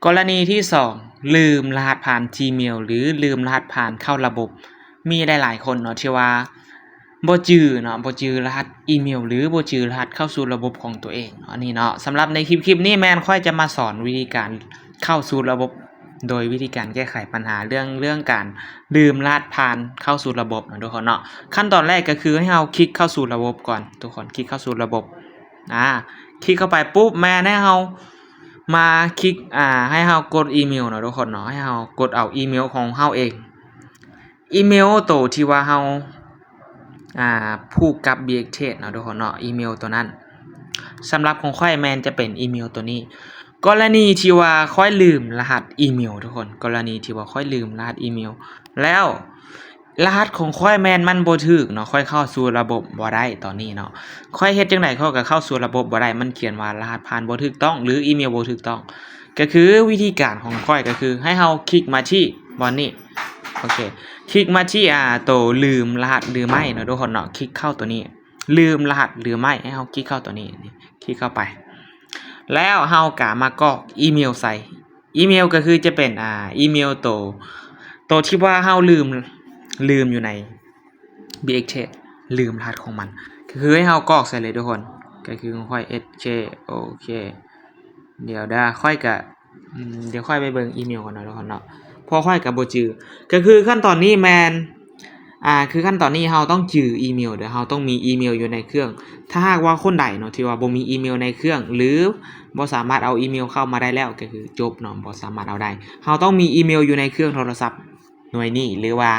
ກໍລະນີທີສອງ ລືມລະຫັດຜ່ານ Gmail ຫຼື ລືມລະຫັດຜ່ານເຂົ້າລະບົບ. ມີຫຼາຍໆຄົນເນາະ ທີ່ວ່າບໍ່ຈື່ເນາະ ບໍ່ຈື່ລະຫັດອີເມວ ຫຼື ບໍ່ຈື່ລະຫັດເຂົ້າສູ່ລະບົບຂອງຕົວເອງເນາະ. ອັນນີ້ເນາະ ສຳລັບໃນຄລິບ ຄລິບນີ້ແມ່ນຂ້ອຍຈະມາສອນວິທີການເຂົ້າສູ່ລະບົບ ໂດຍວິທີການແກ້ໄຂບັນຫາເລື່ອງ ເລື່ອງການລືມລະຫັດຜ່ານເຂົ້າສູ່ລະບົບເນາະທຸກຄົນເນາະ. ຂັ້ນຕອນແລກກໍຄືໃຫ້ເຮົາຄລິກເຂົ້າສູ່ລະບົບກ່ອນ ທຸກຄົນ ຄລິກເຂົ້າສູ່ລະບົບ. ອາ ຄລິກເຂົ້າໄປປຸບ ແມ່ນໃຫ້ເຮົາມາຄລິກ ອາ ໃຫ້ເຮົາກົດອີເມວເນາະທຸກຄົນເນາະ. ໃຫ້ເຮົາກົດເອົາອີເມວຂອງເຮົາເອງ ອີເມວໂຕທີ່ວ່າເຮົາ ອາ ຜູກກັບ BXTrade ເນາະທຸກຄົນເນາະ ອີເມວໂຕນັ້ນ. ສຳລັບຂອງຂ້ອຍແມ່ນຈະເປັນອີເມວໂຕນີ້. ກໍລະນີທີ່ວ່າຂ້ອຍລືມລະຫັດອີເມວທຸກຄົນ ກໍລະນີທີ່ວ່າຂ້ອຍລືມລະຫັດອີເມວ ແລ້ວລະຫັດຂອງຂ້ອຍແມ່ນມັນບໍ່ຖືກເນາະ ຂ້ອຍເຂົ້າສູ່ລະບົບບໍ່ໄດ້ຕອນນີ້ເນາະ. ຂ້ອຍເຮັດຈັ່ງໃດຂ້ອຍກໍເຂົ້າສູ່ລະບົບບໍ່ໄດ້ ມັນຂຽນວ່າລະຫັດຜ່ານບໍ່ຖືກຕ້ອງ ຫຼື ອີເມວບໍ່ຖືກຕ້ອງ. ກໍຄືວິທີການຂອງຂ້ອຍກໍຄືໃຫ້ເຮົາຄລິກມາທີ່ບ່ອນນີ້ ໂອເຄ ຄລິກມາທີ່ ອາ ໂຕລືມລະຫັດຫຼືໄມ່ເນາະທຸກຄົນເນາະ. ຄລິກເຂົ້າໂຕນີ້ ລືມລະຫັດຫຼືໄມ້ ໃຫ້ເຮົາຄລິກເຂົ້າໂຕນີ້ ນີ້ ຄລິກເຂົ້າໄປ ແລ້ວເຮົາກະມາກອກອີເມວໃສ່. ອີເມວກໍຄືຈະເປັນ ອາ ອີເມວໂຕ ໂຕທີ່ວ່າເຮົາລືມ ລືມຢູ່ໃນ BXTrade ລືມລະຫັດຂອງມັນ ກໍຄືໃຫ້ເຮົາກອກໃສ່ເລີຍທຸກຄົນ. ກໍຄືຂອງຂ້ອຍ ເອັສ ເຄ ໂອເຄ ດຽວເດີ ຂ້ອຍກະ ອືມ ດຽວຂ້ອຍໄປເບິ່ງອີເມວກ່ອນເນາະທຸກຄົນເນາະ ເພາະຂ້ອຍກໍບໍ່ຈື່. ກໍຄືຂັ້ນຕອນນີ້ແມ່ນ ອາ ຄືຂັ້ນຕອນນີ້ເຮົາຕ້ອງຈື່ອີເມວເດີ ເຮົາຕ້ອງມີອີເມວຢູ່ໃນເຄື່ອງ. ຖ້າຫາກວ່າຄົນໃດເນາະທີ່ວ່າບໍ່ມີອີເມວໃນເຄື່ອງ ຫຼື ບໍ່ສາມາດເອົາອີເມວເຂົ້າມາໄດ້ແລ້ວ ກໍຄືຈົບເນາະ ບໍ່ສາມາດເອົາໄດ້. ເຮົາຕ້ອງມີອີເມວຢູ່ໃນເຄື່ອງໂທລະສັບໜ່ວຍນີ້ ຫຼືວ່າ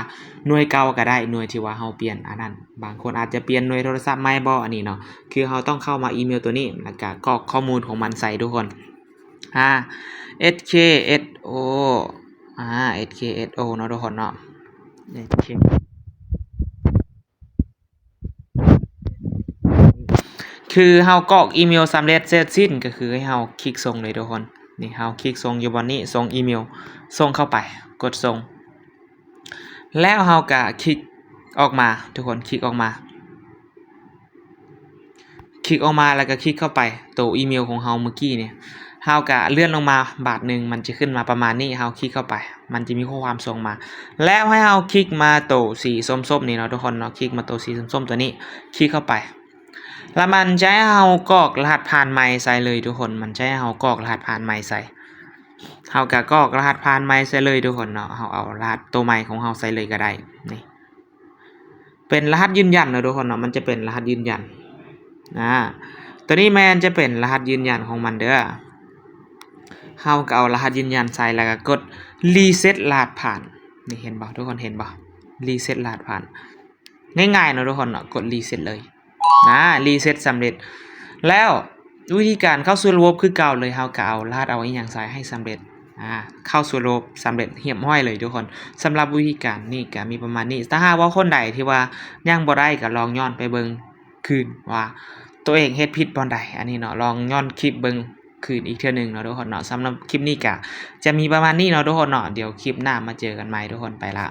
ໜ່ວຍເກົ່າກໍໄດ້ ໜ່ວຍທີ່ວ່າເຮົາປ່ຽນອັນນັ້ນ. ບາງຄົນອາດຈະປ່ຽນໜ່ວຍໂທລະສັບໃໝ່ບໍ ອັນນີ້ເນາະ. ຄືເຮົາຕ້ອງເຂົ້າມາອີເມວໂຕນີ້ ແລ້ວກະກອກຂໍ້ມູນຂອງມັນໃສ່ທຸກຄົນ. ອາ ເອັສ ເຄ ເອັສ ໂອ ອາ ເອັສ ເຄ ເອັສ ໂອ ເນາະທຸກຄົນເນາະ. ໂອເຄ ຄືເຮົາກອກອີເມວສຳເລັດເສັດສິ້ນ ກໍຄືໃຫ້ເຮົາຄລິກສົ່ງເລີຍທຸກຄົນ. ນີ້ເຮົາຄລິກສົ່ງຢູ່ບ່ອນນີ້ ສົ່ງອີເມວ ສົ່ງເຂົ້າໄປ ກົດສົ່ງ ແລ້ວເຮົາກະຄລິກອອກມາ ທຸກຄົນ ຄລິກອອກມາ ຄລິກອອກມາ ແລ້ວກໍຄລິກເຂົ້າໄປໂຕອີເມວຂອງເຮົາມື້ກີ້ນີ້. ເຮົາກະເລື່ອນລົງມາບາດໜຶ່ງ ມັນຈະຂຶ້ນມາປະມານນີ້ ເຮົາຄລິກເຂົ້າໄປ ມັນຈະມີຂໍ້ຄວາມສົ່ງມາ ແລ້ວໃຫ້ເຮົາຄລິກມາໂຕສີສົ້ມໆນີ້ເນາະທຸກຄົນເນາະ. ຄລິກມາໂຕສີສົ້ມໆໂຕນີ້ ຄລິກເຂົ້າໄປ ແລ້ວມັນຈະໃຫ້ເຮົາກອກລະຫັດຜ່ານໃໝ່ໃສ່ເລີຍທຸກຄົນ ມັນຈະໃຫ້ເຮົາກອກລະຫັດຜ່ານໃໝ່ໃສ່. ເຮົາກະກອກລະຫັດຜ່ານໃໝ່ໃສ່ເລີຍທຸກຄົນເນາະ ເຮົາເອົາລະຫັດໂຕໃໝ່ຂອງເຮົາໃສ່ເລີຍກໍໄດ້. ນີ້ ເປັນລະຫັດຢືນຢັນເນາະທຸກຄົນເນາະ ມັນຈະເປັນລະຫັດຢືນຢັນ. ອາ ໂຕນີ້ແມ່ນຈະເປັນລະຫັດຢືນຢັນຂອງມັນເດີ. ເຮົາກໍເອົາລະຫັດຢືນຢັນໃສ່ ແລ້ວກໍກົດຣີເຊັດລະຫັດຜ່ານ. ນີ້ເຫັນບໍ່ ທຸກຄົນເຫັນບໍ່ ຣີເຊັດລະຫັດຜ່ານ. ງ່າຍໆເນາະທຸກຄົນເນາະ ກົດຣີເຊັດເລີຍ. ອາ ຣີເຊັດສຳເລັດ ແລ້ວວິທີການເຂົ້າສູ່ລະບົບຄືເກົ່າເລີຍ ເຮົາກໍເອົາລະຫັດ ເອົາອີ່ຫຍັງໃສ່ໃຫ້ສຳເລັດ. ອາ ເຂົ້າສູ່ລະບົບສຳເລັດຮຽບຮ້ອຍເລີຍທຸກຄົນ. ສຳລັບວິທີການນີ້ກໍມີປະມານນີ້. ຖ້າຫາກວ່າຄົນໃດທີ່ວ່າຍັງບໍ່ໄດ້ ກໍລອງຍ້ອນໄປເບິ່ງຄືນວ່າຕົວເອງເຮັດຜິດບ່ອນໃດ ອັນນີ້ເນາະ ລອງຍ້ອນຄລິບເບິ່ງຄືນອີກເທື່ອໜຶ່ງເນາະທຸກຄົນເນາະ. ສຳລັບຄລິບນີ້ກໍຈະມີປະມານນີ້ເນາະທຸກຄົນເນາະ. ດຽວຄລິບໜ້າມາເຈີກັນໃໝ່ທຸກຄົນ ໄປລະ.